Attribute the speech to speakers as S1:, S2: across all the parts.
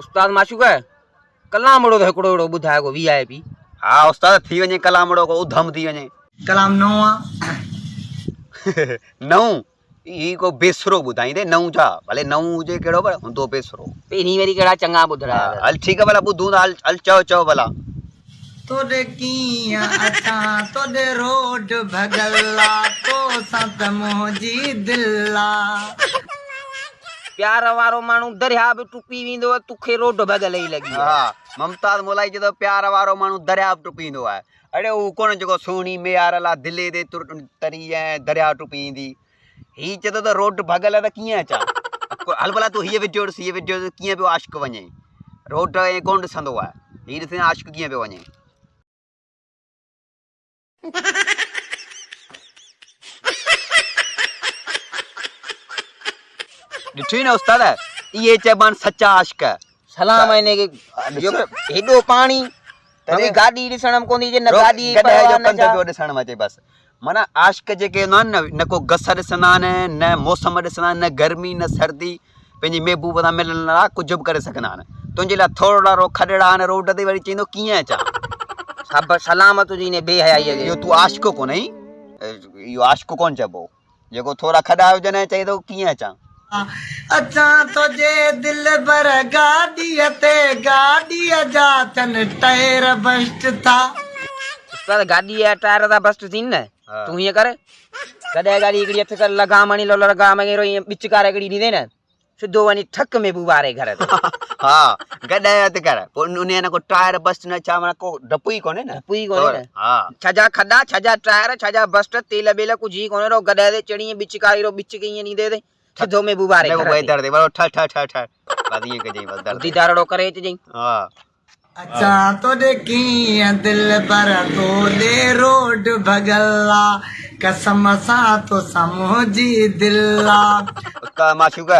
S1: استاد معشوق ڪلامڙو ته هڪڙو اهڙو ٻڌاء ڪو وي آء پي.
S2: ها استاد ٿي وڃي ڪلامڙو ڪو اڌم ٿي وڃي.
S3: ڪلام نئون آ.
S2: نئون هي ڪو بيسرو ٻڌائيندي نئون ڇا ڀلي نئون هجي ڪهڙو پر هوندو بيسرو.
S1: پهرين وري ڪهڙا چڱا ٻڌرايا اٿس.
S2: هل ٺيڪ آ ڀلا ٻڌون ٿا هل هل چئو چئو ڀلا.
S3: توڏي ڪيئن اچان توڏي روڊ ڀڳل آ توسان ته منهنجي دل آ.
S1: پيار وارو ماڻهو درياهه به ٽپي ويندو آهي توکي روڊ ڀڳل ئي لڳي آهي.
S2: ها ممتاز مولائي چئي ٿو پيار وارو ماڻهو درياهه به ٽپي ايندو آهي. اڙي هو ڪونه جيڪو سهڻي ميهار لا دلي تي تري ۽ درياهه ٽپي ايندي. هي چئي ٿو ته روڊ ڀڳل آهي ته ڪيئن اچان. هل ڀلا تون هيء وڊيو ڏس هيء وڊيو ڏس ڪيئن پيو عاشق وڃي. روڊ ائين ڪونه ڏسندو آهي. هي ڏسين عاشق ڪيئن پيو وڃي. ڏٺي نه استاد اهي چئبا آهن سچا عاشق.
S1: سلام آهي هن کي هيڏو پاڻي تڏهن گاڏي ڏسڻ ۾ ڪونه ٿي اچي نه گاڏي جي
S2: پرواهه نه ڇا. پيو ڏسڻ ۾ اچي بس معنيٰ عاشق جيڪي هوندا آهن نه نه ڪو گس ڏسندا آهن نه موسم ڏسندا آهن نه گرمي نه سردي پنهنجي محبوب سان ملڻ لاء ڪجهه به ڪري سگهندا آهن تنهنجي لاء ٿورڙا رو کڏڙا آهن روڊ تي وري چئيندو ڪيئن اچان.
S1: سڀ سلام تنهنجي ان بي حيائيء کي.
S2: اهو تون عاشق ڪونهين اهو عاشق ڪونه چئبو. جيڪو ٿورا کڏا هجن ۽ چئي ٿو ڪيئن اچان.
S3: اچان تنهنجي دلبر گاڏيء تي گاڏيء جا ٿين ٽائر بسٽ ٿا.
S1: استاد گاڏيء جا ٽائر ٿا بسٽ ٿين نه تون هيئن ڪر گڏهه گاڏي هڪڙي هٿ ڪر لگام هڻي لگام ائين ٻچڪار هڪڙي ڏيندين نه سڌو وڃي ٺڪ ۾ بو واري گهر تي.
S2: ها گڏهه هٿ ڪر پوء انهي نه ڪو ٽائر بسٽ نه ڇا معنيٰ ڪو ڊپ ئي ڪونهي نه.
S1: ڊپ ئي ڪونهي نه.
S2: ها.
S1: ڇا جا کڏا ڇا جا ٽائر ڇا جا بسٽ تيل ٻيل ڪجهه ئي ڪونهي رو گڏهه تي چڙهي ائين ٻچڪاري رو ٻچڪ ائين ڏيندي تي سڌو ۾ بو واري گهر تي.
S2: در تي ٺ ٺ ٺ ٺ بس ائين ڪجئين بس در تي.
S1: ديدارڙو ڪري اچجئين.
S2: ها.
S3: اچان توڏي ڪيئن دلبر توڏي روڊ ڀڳل آ قسم سان توسان منهنجي دل آ.
S2: استاد معشوق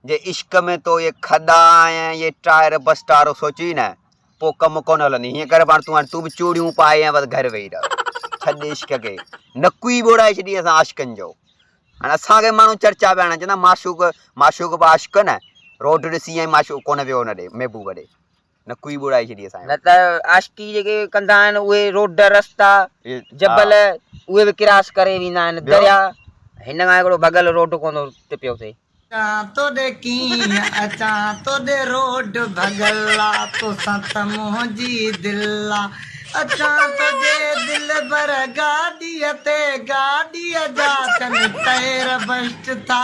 S2: جي عشق ۾ تو اهي کڏا ۽ اهي ٽائر بسٽ وارو سوچي نه پوء ڪم ڪونه هلندي هيئن ڪر پاڻ تون هاڻي تون به چوڙيون پائي ۽ بس گهر ويهي رهه ڇڏ عشق کي نڪ ئي ٻوڙائي ڇڏي اسان عاشقن جو هاڻي اسان کي ماڻهو چرچا پيا هڻن چوندا معشوق معشوق به عاشق نه روڊ ڏسي ۽ معشوق ڪونه ويو هن ڏي محبوب ڏي نڪ ئي ٻوڙائي ڇڏي اسان جو.
S1: نه ته عاشقي جيڪي ڪندا آهن اهي روڊ رستا جبل اهي به ڪراس ڪري ويندا آهن دريا هن کان هڪڙو ڀڳل روڊ ڪونه ٽپيو ٿئي.
S3: اچان توڏي ڪيئن اچان توڏي روڊ ڀڳل آ توسان ته منهنجي دل آ اچان توڏي دلبر گاڏيء تي گاڏيء جا ٿين ٽائر بسٽ ٿا.